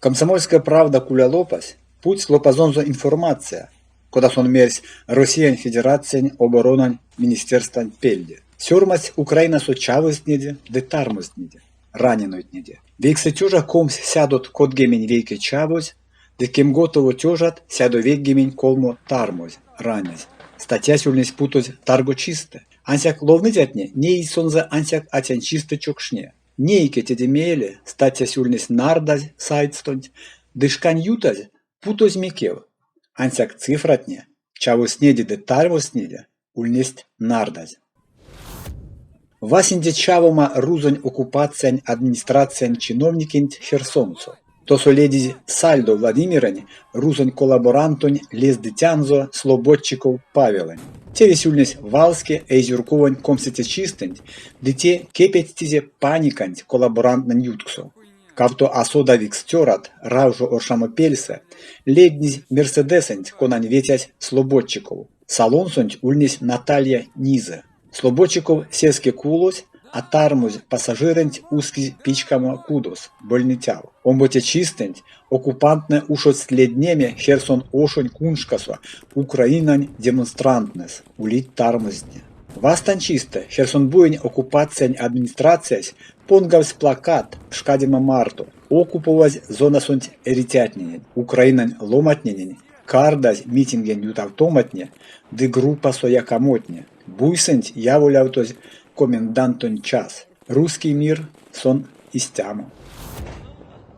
Комсомольская правда кулялопась путсь лопазонзо информация, кода сон мерсь, Россиянь Федерациянь Оборонань министерстванть пельде. Сёрмадсь Украинасо чавозтнеде ды тармозтнеде, раненойтнеде. 9 20 31 чавозь ды 36 193 тармозь, ранязь. Статьясь ульнесь путозь таргочистэ, ансяк ловныцятне неизь сонзэ ансяк атяньчистэ чокшне. Нейке теде мейле статьясь ульнесь нардазь сайтстонть ды шкань ютазь путозь мекев, ансяк цифратне чавозтнеде ды тармозтнеде ульнесть нардазь. Васенце чавома рузонь оккупациянь администрациянь чиновникенть Херсонсо. Тосо ледизь Сальдо Владимирэнь рузонь коллаборантонь лездыцянзо Слободчиков Павелэнь. Тевесь ульнесь валске эйзюрковонь 20-це чистэнть ды те кепедстизе паниканть коллаборантнэнь ютксо. Кавто асодавикс цёрат раужо оршамопельсэ леднизь "Мерседесэнть", конань ветясь Слободчиков. Салонсонть ульнесь Наталья низэ. Слободчиков сеске кулось, а тармозь пассажирэнть ускизь пичкамо кудос, больницяв. Омбоце чистэнть оккупантнэ ушодсть леднеме Херсон ошонь куншкасо украинань демонстранттнэс, улить тармозтне. Вастань чистэ Херсонбуень оккупациянь администрациясь понгавтсь плакатт пшкадема марто оккуповазь зонасонть эрицятненень, украинань ломантненень кардазь митингень ютавтоматне ды группасо якамотне. Буйсэнть яволявтозь комендантонь час. Русский мир сон истямо.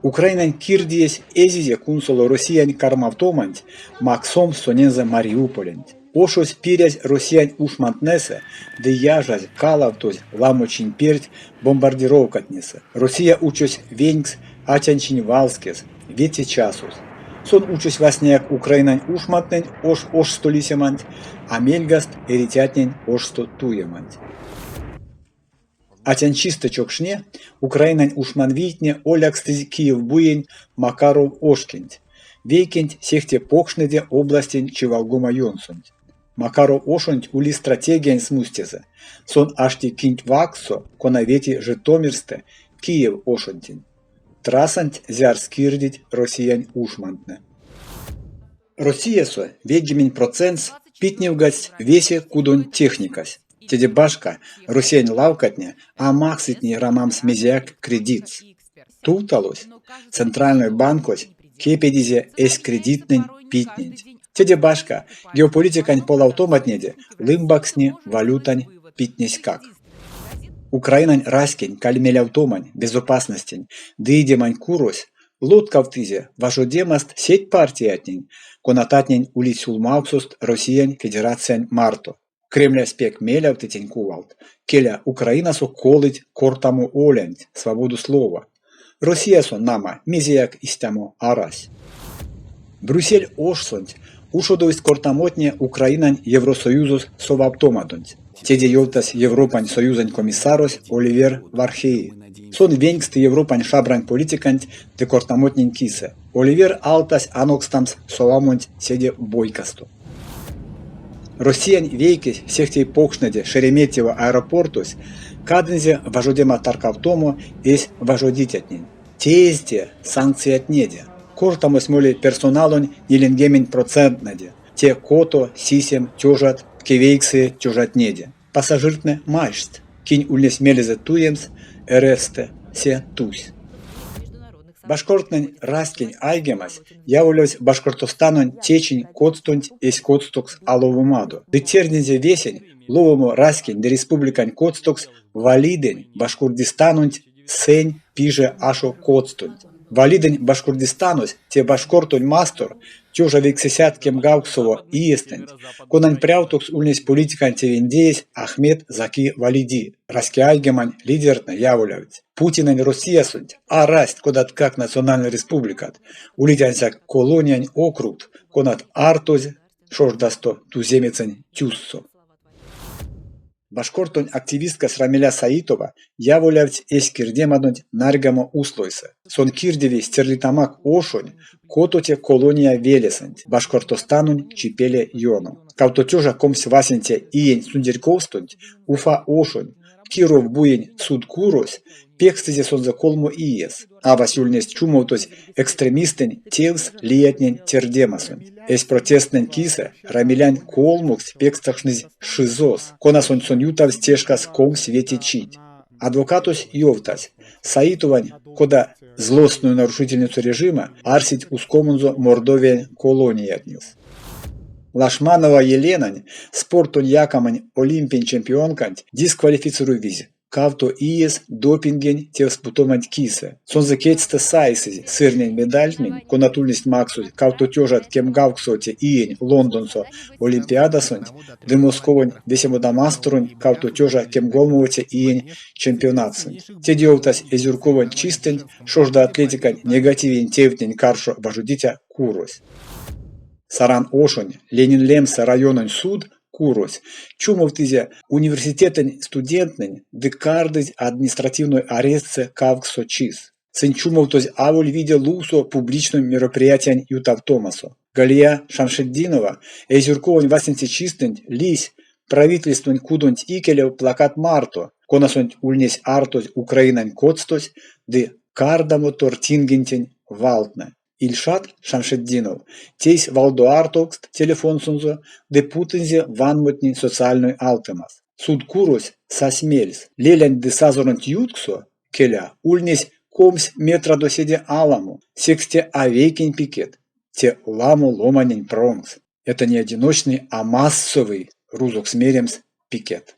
Украинань кирдиесь эзизе кунсоло Россиянь кармавтоманть максомс сонензэ Мариуполенть. Ошось пирязь Россиянь ушмантнэсэ ды яжазь, калавтозь ламо чинь перть бомбардировкатнесэ. Россия учось венькс атяньчинь валскес, вете часос. Сон учось васняяк украинань ушмантнэнь ошсто лисеманть, а мельгаст эрицятнень ошсто туеманть. Атяньчистэ чокшне украинань ушманвийтне олякстызь Киевбуень Макаров ошкенть, вейкенть сехте покштнеде областень чивалгома ёнкссонть. Макаров ошонть ули стратегиянь смустезэ, сон ашти кинть вакссо, кона вети Житомирстэ Киев ошонтень. Трассанть зярс кирдить Россиянь ушмантнэ. Россиясо 90 процентс питневгадсь весе кудонь техникась. Теде башка, Россиянь лавкатне а максыть ней рамамс мезеяк кредитс. Тувталось: Центральной банкось кепедизе эсь кредиттнэнь питненть. Теде башка, геополитикань полавтоматнеде лымбакстни валютань питнеськак. Украинань раськень кальмелявтомань, безопасностень ды идемань курось лоткавтызе важодемаст сеть партиятнень, конатнень улить сюлмавксост Россиянь Федерациянть марто. Кремлясь пек мелявты тень кувалт, келя, Украинасо колыть кортамо олянть, свободу слова. Россиясо, нама, мезеяк истямо арась. Брюссель ошсонть ушодовсть кортамотне Украинань Евросоюзос совавтомадонть. Теде ёвтась Европань Союзонь комиссарось Оливер Вархеи. Сон веньксты Европань шабрань политиканть ды кортамотнень кисэ. Оливер алтась анокстамс совамонть седе бойкасто. Россиянь вейкесь сехте покштнеде Шереметьево аэропортось кадынзе важодема таркавтомо эсь важодицятнень. Теезь те санкциятнеде. Кортамось моли персоналонь 40 проценттнэде, те 6 7 тёжат 9 тёжатнеде. Пассажиртнэ майшсть, кинь ульнесь мелезэ туемс РФ-стэ, се тусь. Башкортнэнь раськень айгемась яволявтсь Башкортостанонь течинь коцтонть эсь коцтокс аловомадо ды тердинзе весень ловомо раськень ды республикань коцтокс валидэнь Башкурдистанонть сэнь, пиже, ашо коцтонть. Валидэнь Башкурдистанось – те башкортонь мастор 1908 иестэнть, конань прявтокс ульнесь политикань тевендеесь Ахмед Заки Валиди. Раськеайгемань лидертнэ яволявтсть: Путинэнь Россиясонть арасть кодаткак национальной республикат, улить ансяк колониянь округт, конат артозь шождасто туземецэнь тюссо. Башкортонь активисткась Рамиля Саитова яволявтсь эсь кирдемадонть нарьгамо услойсэ. Сон кирдеви Стерлитамак ошонь котоце колония велесэнть, Башкортостанонь чипеле ёно. 2021 иень сундерьковстонть Уфа ошонь. Киров буень судкурось пекстызе сонзэ колмо иес. Авась ульнесь чумовтозь экстремистэнь тевс лиятнень тердемасонть. Эсь протесттнэнь кисэ Рамилянь колмоксть пекстакшнызь ШИЗО-с, конасонть сон ютавтсь те шкас 25 чить. Адвокатось ёвтась, Саитовань, кода злостную нарушительницу режима, арсить ускомонзо Мордовиянь колониятнес. Лашманова Еленань, спортонь якамонь олимпень чемпионканть, дисквалифицировизь кавто иес допингень тевс путоманть кисэ. Сонзэ кедьстэ сайсызь сырнень медальтнень, конат ульнесть максозь 2018 иень Лондонсо Олимпиадасонть ды Московонь весемодамасторонь 2013 иень чемпионатсонть. Теде ёвтась эйзюрковонь чистэнть шожда атлетикань негативень тевтнень каршо важодиця курось. Саран ошонь Ленин лемсэ райононь суд курось чумовтызе университетэнь студенттнэнь ды кардызь административной арестсэ кавксо чис. Сынь чумовтозь аволь виде лувсо публичной мероприятиянь ютавтомасо. Галия Шамшетдинова эйзюрковонь васенце чистэнть лиссь правительствань кудонть икелев плакат марто, конасонть ульнесь артозь украинань коцтось ды "Кардамо тортингентень" валтнэ. Ильшат Шамшетдинов тейсь валдоартовкст телефонсонзо ды путынзе ванмотнень социальной алтымас. Судкурось сась мельс: лелянть ды сазоронть ютксо, келя, ульнесь 20 метрадо седе аламо, секс те а вейкень пикет, те ламо ломанень промкс. Это не одиночный, а массовый, рузокс меремс, пикет.